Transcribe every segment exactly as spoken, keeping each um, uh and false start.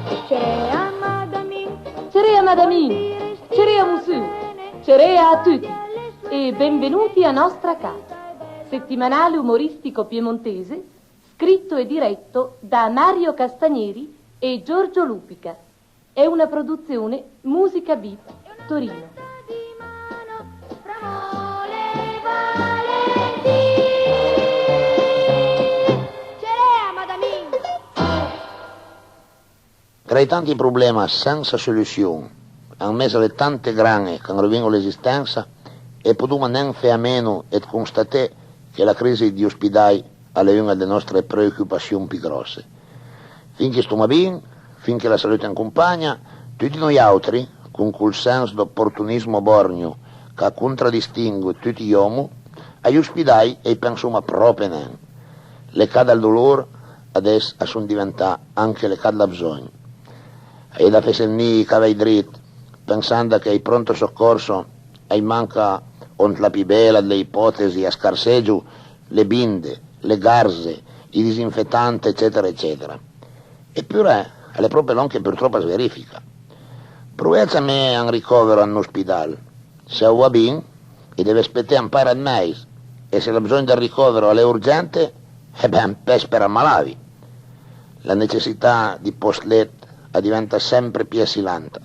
Cerea madamin, cerea madamin, cerea mussù, cerea a tutti e benvenuti a Nostra Ca, settimanale umoristico piemontese scritto e diretto da Mario Castagneri e Giorgio Lupica. È una produzione Musica Beat Torino. Tra i tanti problema sensa solussion, an mes a le tante gran-e ch'an rovin-o l'esistensa, e podoma nen fé a meno ëd constaté che la crisi dij ospidaj a l'é un-a dle nostre preocupassion pì gròsse. Fin ch'i stoma bin, fin che la salute an compagna, tuti noi àutri, con col sens d'oportunismo bòrgno ch'a contradistingo tuti j'òmo, a j'ospidaj a-j pensoma pròpe nen. Le ca dël dolor adess a son diventà anche le ca dla bzògn. A-i é da fesse vnì ij cavèj drit, pensand che ai pronto soccorso a-j manca, ant la pì bela dle ipòtesi, a scarseggio le binde, le garze, ij disinfetant, eccetera, eccetera. Epure a l'é pròpe lòn che purtròp as verifica. Prové a ciamé a un ricòvero an ospidal. Se a-j va bin, a-j deve speté un paira ëd mèis, e se ël bzògn dël ricòvero a l'é urgente, e ben, pes për amalavi. La necessità dij pòst let a diventa sempre pì asilanta,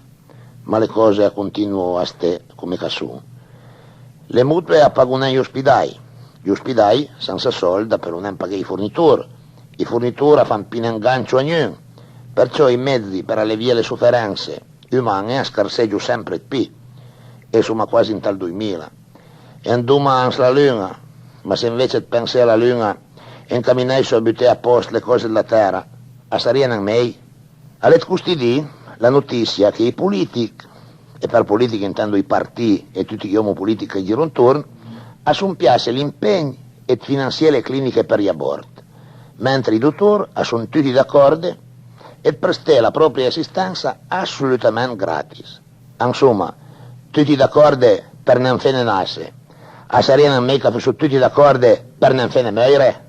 ma le còse a continuo a sté coma ch'a son. Le mutue a pago nen j'ospidaj, j'ospidaj, sensa sòld, a peulo nen paghé ij fornitor, ij fornitor a fan pì nen gancio a gnun, perciò ij mezi për alevié le soferense uman-e a scarseggio sempre ëd pì, e soma quasi ant ël doimila. E andoma an s'la lun-a, ma se anvece ëd pensé a la lun-a, ancaminàjso a buté a pòst le còse dla tèra, a sarìa nen mej? A l'é ëd costi di la notissia che ij polìtich, e për polìtich intendo ij partì e tuti j'òmo polìtich ch'a-j giro antorn, a son piasse l'impegn ëd finansié le cliniche për j'abòrt, mentre ij dotor a son tuti d'acòrde ëd presté la pròpria assistensa assolutament gratis. Ansoma, tuti d'acòrde për nen fene nasse. A sarìa nen mej ch'a fosso tuti d'acòrde për nen fene mòire?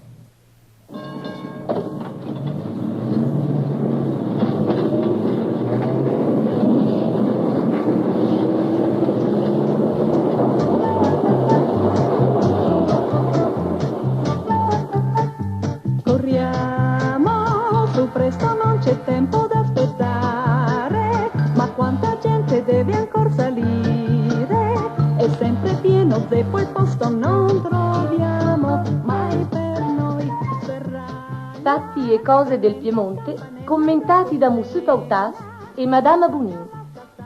Corriamo, su presto, non c'è tempo da aspettare, ma quanta gente deve ancora salire, è sempre pieno zeppo il posto non troviamo mai per noi. Ferrari. Fatti e cose del Piemonte, commentati da Mussù Pautas e Madama Bonin,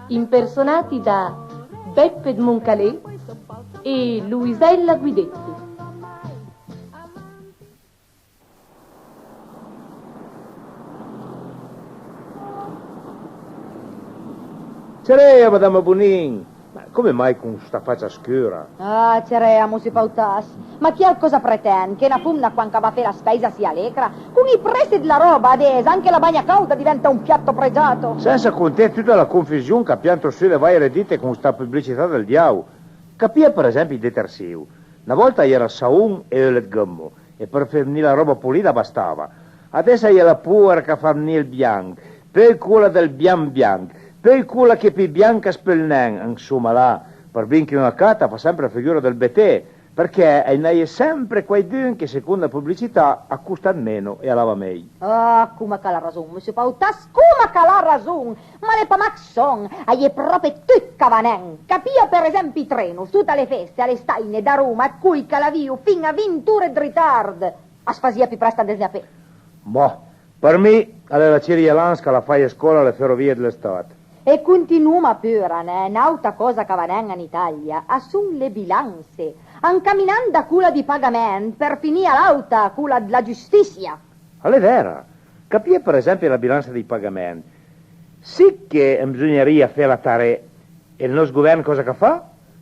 impersonati da Beppe Moncalé e Luisella Guidetti. Cerea, madama Bonin! Ma come mai con sta facia scura? Ah, cerea, Mussù Pautas. Ma chiel còsa pretend? Che na fomna quand ch'a va fé la spèisa a sia alecra? Con ij press dla ròba adess, anche la bagna càuda a diventa un piatto pregiato. Sensa conté tuta la confusion ch'a pianto su le vàire dite con sta publicità dël diao. Capìa për esempi ij detersiv. Na vòlta a-i era savon e eul ëd gëmmo, e për fé vnì la ròba polida a bastava. Adess a-i é la pòera ch'a fa vnì ël bianch, peui cola dël bianch bianch, peui cola ch'é pì bianch ch'as peul nen, ansoma là, për bin che un a cata, a fa sempre la figura dël beté, përchè a-i n'a-i é sempre quaidun che, second la publicità, a costa ëd meno e a lava mej. Ah, coma ch'a l'ha rason, Mussù Pautas, coma ch'a l'ha rason! Ma a l'é pa mach sòn, a-i é pròpe tut ch'a va nen. Capìa për esempi ij treno, sota le fesse, a le staine, d'Aroma, ëd coj ch'a lavìo fin-a vint ore ëd ritard. As fasìa pì prest a andessne a pé. Mah, për mi a l'é la cirielans ch'a l'ha faje scòla a le ferovìe dlë Stat. E continuoma pura, neh, n'àuta còsa ch'a va nen an Italia a son le bilanse, ancaminand da cola dij pagament për finì a l'àuta, cola dla giustissia. A l'é vera. Capìa për esempi la bilansa dij pagament. Sì che an bisugnarìa fela taré, e ël nòst govern còsa ch'a fa?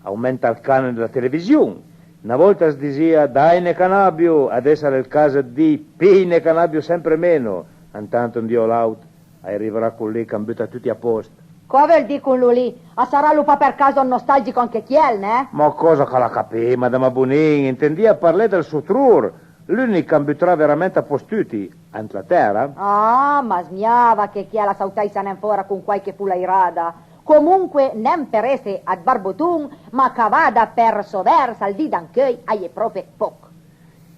Aumenta ël cànon dla television. Na vòlta as disìa: "Dajne ch'a n'àbio", adess a l'é ël caso ëd dì: "Pijne ch'a n'àbio sempre meno", antant un di o l'àut a-i rivarà col lì ch'an buta tuti a pòst. Còsa a veul dì con lo lì? A sarà lo pa për caso un nostalgico anche chiel, neh? Ma còsa ch'a l'ha capì, madama Bonin, a intendìa parlé dël sotror, l'ùnich ch'an buterà verament a pòst tuti. Ant la tèra? Ah, ma smiava che chiel a sautaissa nen fòra con quàiche folairada. Comunque, nen për esse ëd Barboton, ma cavada për sò vèrs al di d'ancheuj a-i é pròpe pòch.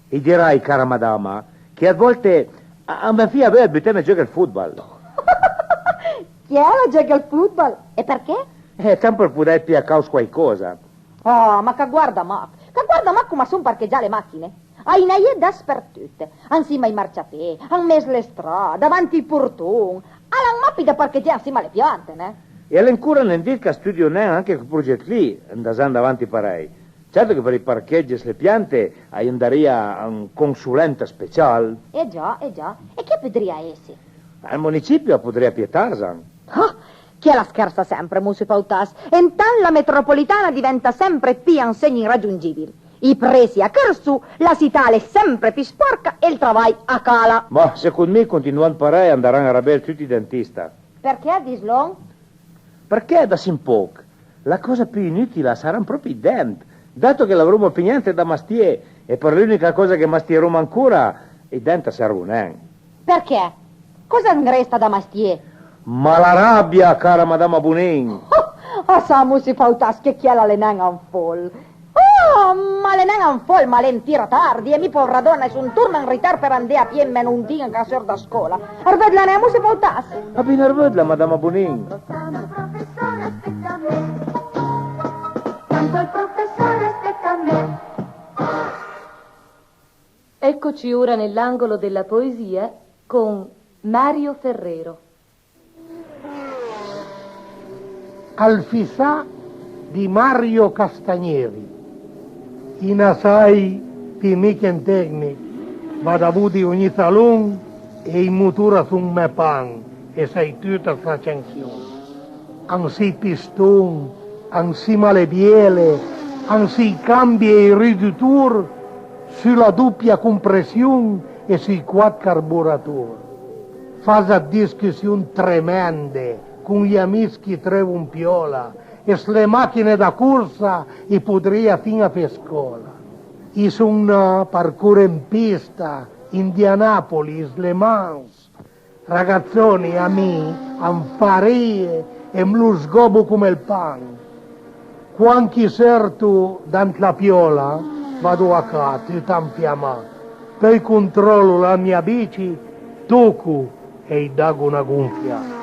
I dirai, cara madama, che a vòlte a, a më fia veuj ëd buteme giò ël fotbal. Chiel a giòga ël fotbal? E përchè? Eh, tant për podèj pié a càuss quàicosa. Ah, ma ch'a guarda mach, ch'a guarda mach coma a son parchegià le màchine. A-i n'a-i é daspertut, ansima ai marciapé, an mes le stra, davanti ai porton. A l'han mach pì da parchegé ansima a le piante, neh? E a l'é ancora nen dit ch'a studio nen anche chel progèt lì, andasand avanti parèj. Certo che për ij parchegg e s'le piante a-i andarìa an consulent special. Eh già, eh già. E chi a podrìa esse? Ël municipio a podrìa pié Tarzan. Ah! Chiel a schërsa sempre, Musse Fautas. E antant la metropolitana a diventa sempre pì an segn irraggiungìbil. Ij pressi a chërso, la sità a l'é sempre pì spòrca e ël travaj a cala. Ma, second mi, continuand parèj, a andaran a rabé tuti ij dentista. Përchè, dislòn? Përchè, da sì un pòch, la còsa pì inutila a saran pròpi ij dent. Dato che l'avroma pì gnente da mastié, e për l'ùnica còsa che mastieroma ancora, ij dent a servo nen. Përchè? Còsa an resta da mastié? Ma la rabia, cara madama Bonin! Ah, sa, Musse Fautas, che chiel a l'é nen an fòl. Oh, ma a l'é nen an fòl, ma a l'é an tira tardi, e mi, pòvra dòna, a son torna an ritard për andé a pié ëd mè nondin ch'a seurt da scòla. Arvëdla nen, Musse Fautas? Va bin, arvëdla, madama Bonin. Eccoci ora nell'angolo della poesia con Mario Ferrero. Al fisà di Mario Castagneri. I na sai pì mi che un tecnich, vado a vodi ogni salon e i motor a son mè pan e sai tut a s'la cension. An sì piston, an sì ma le biele, an sì cambi e i ridutor, su la dopia compression e sui quat carburator. Fasa ëd discussion tremende con gli amis ch'i treuvo an piòla, e s'le màchine da corsa i podrìa fin-a fé scòla. I son nà për cor an pista, Indianapolis, Le Mans, Ragazzoni, a mi a m'fa rije e m'lo sgòbo come ël pan. Quand ch'i seurto da ant la piòla, vado a ca tut anfiamà. Peui contròlo la mia bici, toco e i dago na gonfià.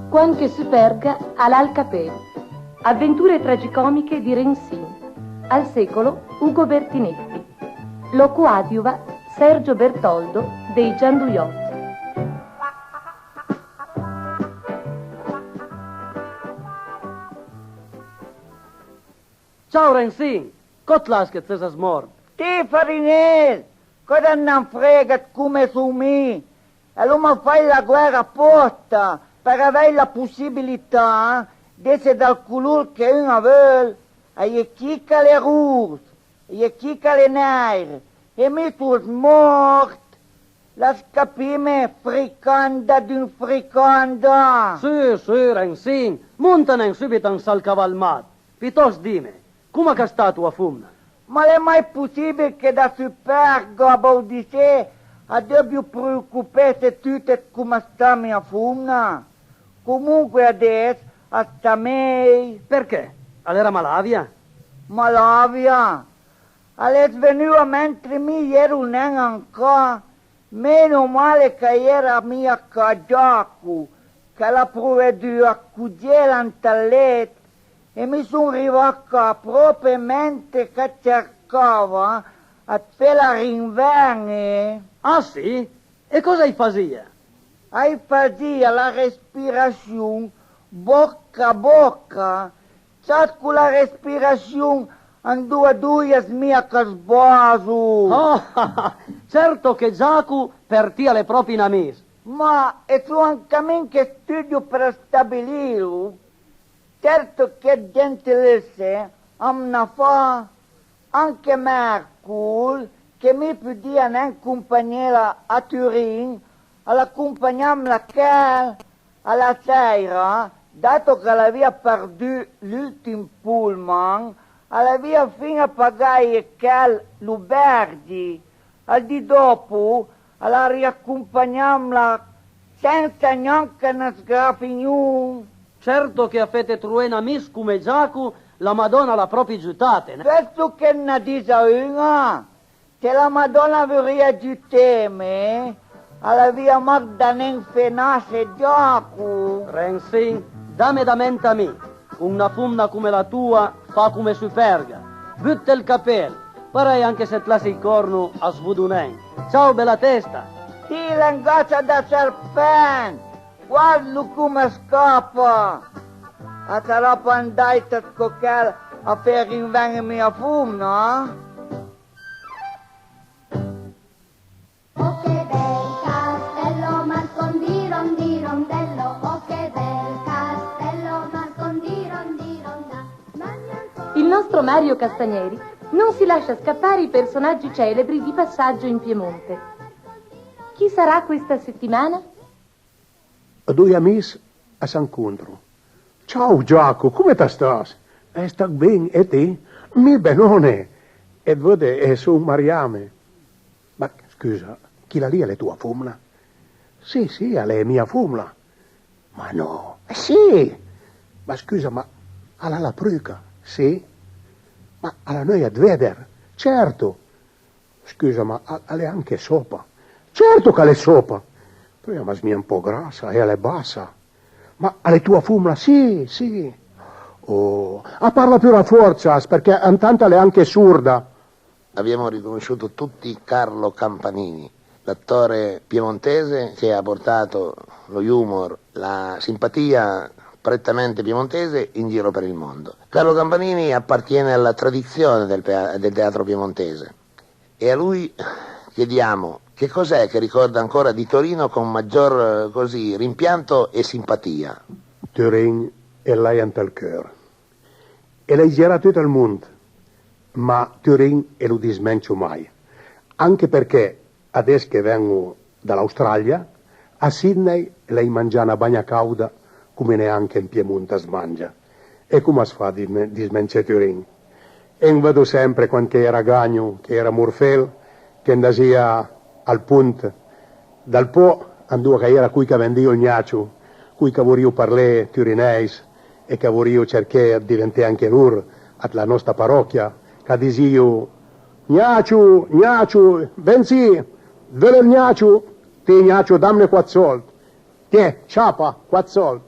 Quand che Superga al a ël capèl. Avventure tragicomiche di Rensin. Al secolo, Ugo Bertinetti. Lo coadiuva Sergio Bertoldo dei Gianduiotti. Ciao Rensin, còt l'as che it ses smòrt? Ti, farinel, còsa it n'an frega ëd come son mi? E l'oma fàit la guèra apòsta për avèj la possibilità d'esse dël color che un a veul. A-i é chi ch'a l'é ros, a-i é chi ch'a l'é nèir, e mi son smòrt. L'has capime, fricanda d'un fricanda? Su, su, Rensin, monta nen sùbit an sël caval mat. Pitòst dime, coma ch'a sta toa fomna? Ma l'é mai possibil che da Superga a Baudissé a deubio preocupesse tut ëd coma sta mia fomna? Comunque adess a sta mej. Përchè? A l'era malavia? Malavia? A l'é svenua mentre mi i ero nen an ca. Meno male ch'a-i era mia ca Giaco, ch'a l'ha provedù a cogela ant ël let, e mi son rivà ca pròpe mentre ch'a cercava ëd fela rinven-e. Ah sì? E còsa i fasìa? A-j fasìa la respirassion bòca a bòca. Ciat, co la respirassion andoa doia smija ch'a sbaso. Oh, certo che Giaco për ti a l'é pròpi un amis. Ma e son an camin che studio për stabililo. Certo che ëd gentilesse a m'na fa, anche mèrd, Col che mi pudìa nen compagnela a Turin, a la compagnamla chel. A la sèira, dato ch'a l'avìa perdù l'ùltim polman, a l'avìa fin-a pagaje chel l'obergi. Al dì dòpo, a la riacompagnamla sensa gnanca 'n sgrafignon. Certo che a fete trové n'amis come Giaco, la Madòna a l'ha pròpi giutate, neh? Vësto che 'n na disa un-a? Se la Madòna a vorìa giuteme, a l'avìa mach da nen fenasse Giaco. Rensin, dame da ment a mi, con na fomna come la toa, fa come Superga. Butte ël capèl, parèj anche se it lasse ij còrno as vodo nen. Ciao, bela testa! Ti, l'é 'n gacia da serpent! Guardlo come a scapa! A sarà pa andàit ëd còchel a fé rinven-i mia fomna? Oh che bel castello, Marcon di Rondello, oh che bel castello, Marcon di Ronda. Il nostro Mario Castagneri non si lascia scappare i personaggi celebri di passaggio in Piemonte. Chi sarà questa settimana? Doi amis a s'ancontro. Ciao Giaco, come ta stas? Eh, stach ben, e ti? Mi benone! E vëdde, eh, son mariame. Ma scusa, chila lì a l'é toa fomna? Sì, sì, a l'é mia fomna. Ma no! Eh, sì! Ma scusa, ma a l'ha la pruca? Sì. Ma a l'ha neuja ëd veder? Certo! Scusa, ma a, a l'é anche sòpa? Certo ch'a l'é sòpa! Però a më smija un pò grassa e a l'é bassa. Ma a l'é toa fomna? Sì, sì. Oh, a parla pura fòrsa, përchè antant a l'é anche sorda. Abbiamo riconosciuto tutti Carlo Campanini, l'attore piemontese che ha portato lo humor, la simpatia prettamente piemontese in giro per il mondo. Carlo Campanini appartiene alla tradizione del pea-, del teatro piemontese. E a lui chiediamo che cos'è che ricorda ancora di Torino con maggior, eh, così, rimpianto e simpatia. Turin e l'hai ant ël ceur. E l'hai girà tut ël mond, ma Turin e lo dismencio mai. Anche përchè, adess che ven-o da l'Australia, a Sydney l'hai mangià na bagna càuda come neanche an Piemont as mangia. E com as fa a disme-, dismencé Turin? E 'n vëddo sempre quand che i era gagno, che i era morfel, che 'ndasìa al pont dal Po, andoa ch'a-i era coj ch'a vendìo ël gnacio, coj ch'a vorìo parlé turinèis e ch'a vorìo cerché ëd diventé anche lor ëd la nòsta paròchia, ch'a disìo: «Gnacio, gnacio, ven sì, veules ël gnacio? Ti, gnacio, damne quat sòld.» Tiè, ciapa, quat sòld.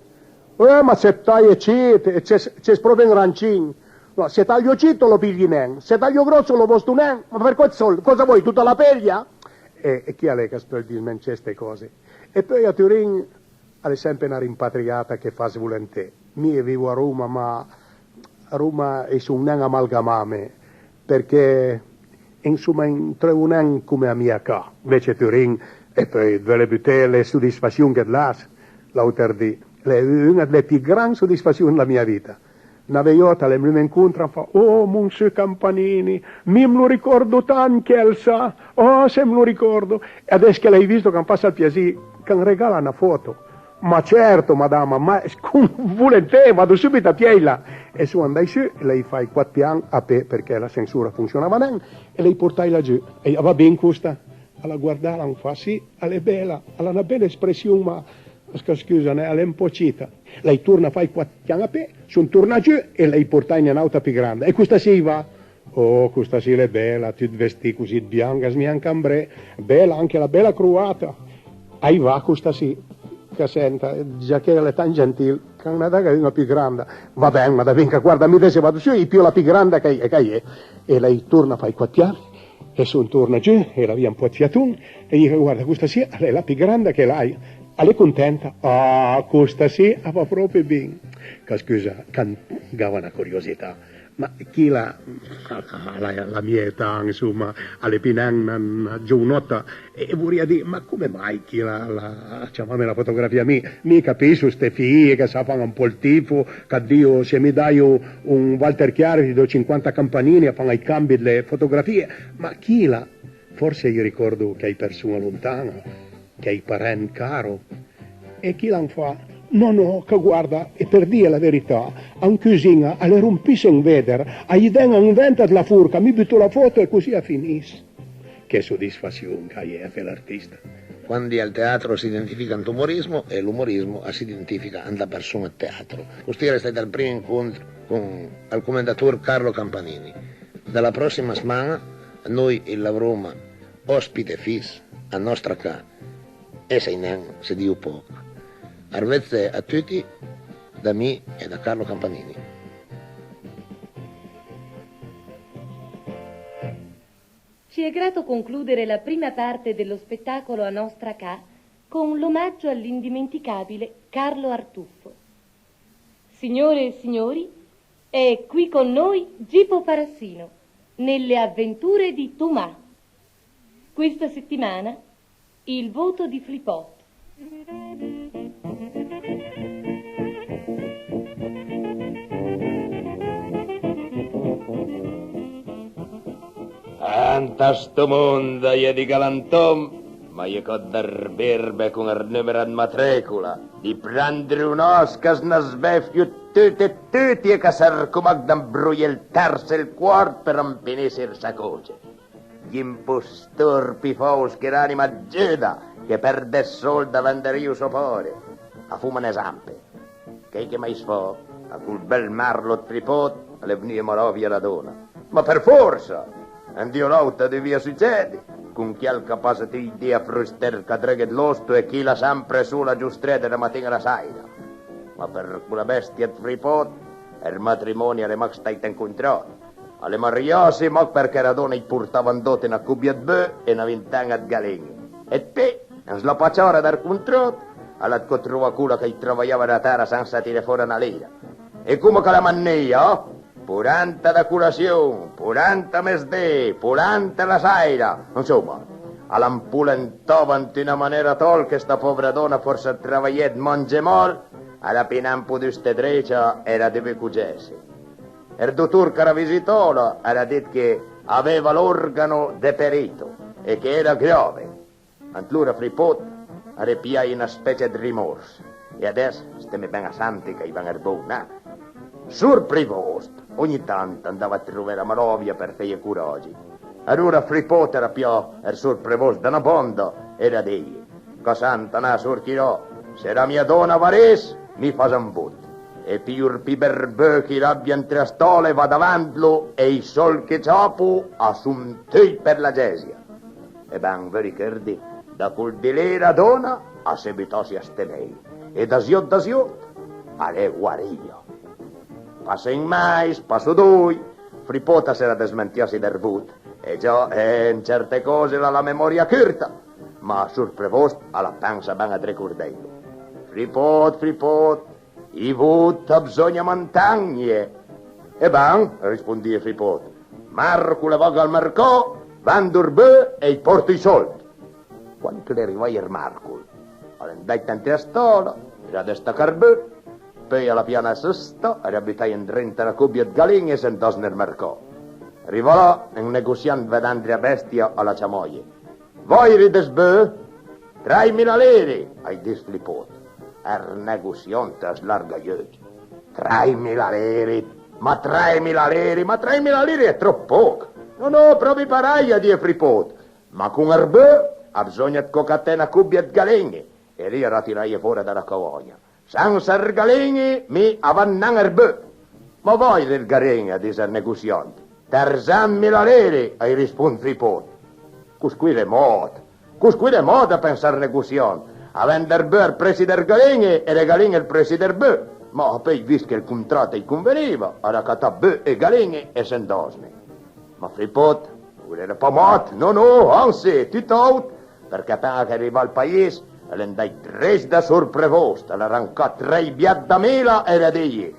Eh, ma se it taje cit, it ses, it ses pròpi un rancin. No, se tajo cit, lo pigli nen. Se tajo gròsso, lo vòsto nen. Ma për quat sòld, còsa vòi, tota la pèla? E, e chi a l'é ch'as peul dismencé ste còse? E peui a Turin a l'é sempe na rimpatriata che fas volenté. Mi vivo a Roma, ma a Roma i son nen amalgamame, përchè, ansoma, i 'm treuvo nen come a mia ca. Anvece Turin, e peui it veules buté le sodisfassion che it l'has, l'àuter dì, l'é un-a dle pì gran sodisfassion dla mia vita. Na veiòta a l'é vnume ancontra, a 'm fa: «Oh, Monsiur Campanini, mi 'm lo ricòrdo tant chel, sa? Oh, se 'm lo ricòrdo!» E adess che l'hai visto ch'am fas ël piasì, ch'am regala na fòto. «Ma certo, madama, ma con volenté, vado subit a pièila.» E son andàit su, l'hai fàit quat pian a pé, përchè l'ascensor a fonsionava nen, e l'hai portàit lagiù. E a va bin costa? A l'ha guardà, a l'ha fat: «Sì, a l'é bela, a l'ha na bela espression, ma, scusa, neh, a l'é un pò cita.» L'hai torna fàit quat pian a pé, son tornà giù e l'hai portàit n'àuta pì granda. «E costa sì a-i va?» «Oh, costa sì a l'é bela, tut vestì così ëd bianch, as mija un cambré, bela anche la bela croata.» «A-i va, costa sì, ch'a senta, già che a l'é tant gentil, ch'a 'n daga un-a pì granda.» «Va ben, ma da vinca, guarda, mi adess vado su, i pio la pì granda ch'a-i, ch'a-i é.» E l'hai torna fàit quat pian, e son torna giù, e l'avìa un pò ëd fiaton, e i diso: «Guarda, costa sì a l'é la pì granda che l'hai.» «A l'é contenta?» «Ah, costa sì a va pròpi bin.» Ch'a, scusa, ch'a 'm gava na curiosità. Ma chila a l'ha la mia età, insoma, a l'é pì nen na, na giovnòtta, e vorìa dì, ma come mai chila a l'ha ciamame la fotografia? Mi, mi capisso ste fije che sa fan un pò ël tifo, ch'a dìo, se mi daio un Walter Chiari, ti do cinquanta campanini, a fan ij cambi dle fotografie, ma chila, forse ij ricòrdo chèi përson-e lontan-e, chèi parent caro. E chila a fa: "No, no, che guarda, e për dije la verità, an cüzin-a a l'ero un pì sen veder, a-j ven an vent dla forca, mi buto la foto e così a finiss." Che sodisfassion ch'a-i é a fé l'artista. Quandi al teatro si identifica ant umorismo e l'umorismo a si identifica ant la përson-a ëd teatro. Costì a l'é stàit ël prim incontro con ël comendator Carlo Campanini. Da la pròssima sman-a noi i l'avroma òspite fis a nòstra ca, e sai nen se dìo pòch. Arvëdse a tuti da mi e da Carlo Campanini. Ci è grato concludere la prima parte dello spettacolo A Nostra Ca con l'omaggio all'indimenticabile Carlo Artuffo. Signore e signori, è qui con noi Gipo Parassino, nelle avventure di Tomà. Questa settimana, il voto di Flipot. Ant sto mond a-i é dij galantòm, ma a-i é co dë ribirbe con ël nùmero ëd matrìcola, dij prandronòs ch'a sna sbefio tuti tuti e ch'a serco mach d'ambroié ël ters e ël quart për ampinisse ij sacoge. J'impostor pì fòus che l'ànima ëd Giuda, che për dës sòld a venderìo sò pòvre. A foma n'esempe. Chèi che m'hai sfà, a col bel marlo ëd Fripòt, a l'é vnùje malòvia la dona. Ma për fòrsa! Un dì o l'àutr a dovìa sücede, con chiel ch'a passa tuti ij di a frustërcà drëghe dl'òsto e chila sempre sola a giostré da la matin-a a la sèira. Ma për cola bèstia ëd Fripòt, ël matrimòni a l'é mach stàit un contrat. A l'é mariasse mach përchè la dona ij portava an dòt na cobia ëd beu e na vinten-a ëd galen-e. E pé, an slapaciara dël contrat, a l'ha co trovà cola ch'a-j travajava la tèra sensa tiré fòra na lira. E coma ch'a l'é mannìa, polenta da colassion, polenta a mesdé, polenta la sèira, ansoma, a l'an polentava ant na manera tòl che sta pòvra dona, a fòrsa ëd travajé e ëd mangé mòl, a l'ha pì nen podù sté drecia e a l'ha dovù cogesse. Ël dotor ch'a l'ha visitala a l'ha dit che aveva l'organo deperito e che a l'era grave. Antlora Fripòt a l'ha pijaje na specie ëd rimòrs. E adess steme ben a sente ch'a-j ven ël bon, eh? Sor Prevòst ogni tant a andava a trové la malòvia për feje coragi. Alora Fripòt a l'ha pijà ël sor Prevòst da na banda e a l'ha dije: "Ch'a senta, neh, sor Chirò, se la mia dona a varess, mi fasa un vot. E pio ël pì bel beu ch'i l'abia antre a stòla e vado a vendlo e ij sòld che ciapo a son tuj për la gesia." E ben, veulo ch'it dise, da col dì lì la dona a s'é butasse a sté mej, e da zjot da zjot a l'é guarìa. Passa un mês, passa doi, Fripòt a s'era dësmentiasse dël vot, e già, eh, an certe còse a l'ha la memòria curta, ma sor Prevòst a la pensa ben ëd ricordelo. "Fripòt, Fripòt, ij vot a bsògna mantegnje." "E ben", a rispondìa Fripòt, "mèrcole vago al mërcà, vendo ël beu e ij pòrto ij sòld." Quand ch'a l'é rivaje ël mèrcol, a l'é andàit antre a stòla, a l'ha dëstacà ël beu, peui a l'ha pijà na sësta, a l'ha butaje andrinta na cobia ëd galen-e e a s'é andàit an ël mërcà. Rivà là, un negosiant, vedendle la bèstia, a l'ha ciamaje: "Vòjre dës beu?" "Trèimila lire", a-j disse Fripòt. Ël negosiant a s'larga j'euge. "Trèimila lire? Ma trèimila lire? Ma trèimila lire a l'é tròp pòch." "No, no, pròpi parèj", a dije Fripòt, "ma con ël beu a bsògna co caté na cobia ëd galen-e." E lì a l'ha tiraje fòra da la cavagna. "Sensa ël galen-e mi a vend nen ël beu." "Ma vòjre ël galen-e?" a disse ël negosiant. "Tërzentmila lire", a-j rispond Fripòt. "Coscì a l'é mòt, coscì a l'é mòt", a pensà ël negosiant, "a vend ël beu al presi dël galen-e e le galen-e al presi dël beu." Ma peui, vist che ël contrat a-j conveniva, a l'ha catà beu e galen-e e a s'é andàit. Ma Fripòt a l'era pa mòt, no, no, anse, tut àutr, përchè apen-a ch'a l'é rivà al pais, a l'é andàit drech da sor Prevòst, a l'ha rancà trei bièt da mila e a l'ha dije: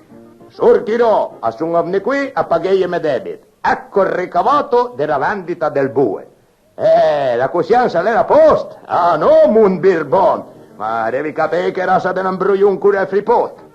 Sortirò, a son vnù qui a pagheje me debit. Ecco il ricavato della vendita del bue. Eh, la cosciensa l'era a post? Ah no, mon Birbon! Ma devi capì che rasa de n'ambroion ch'al è Fripot.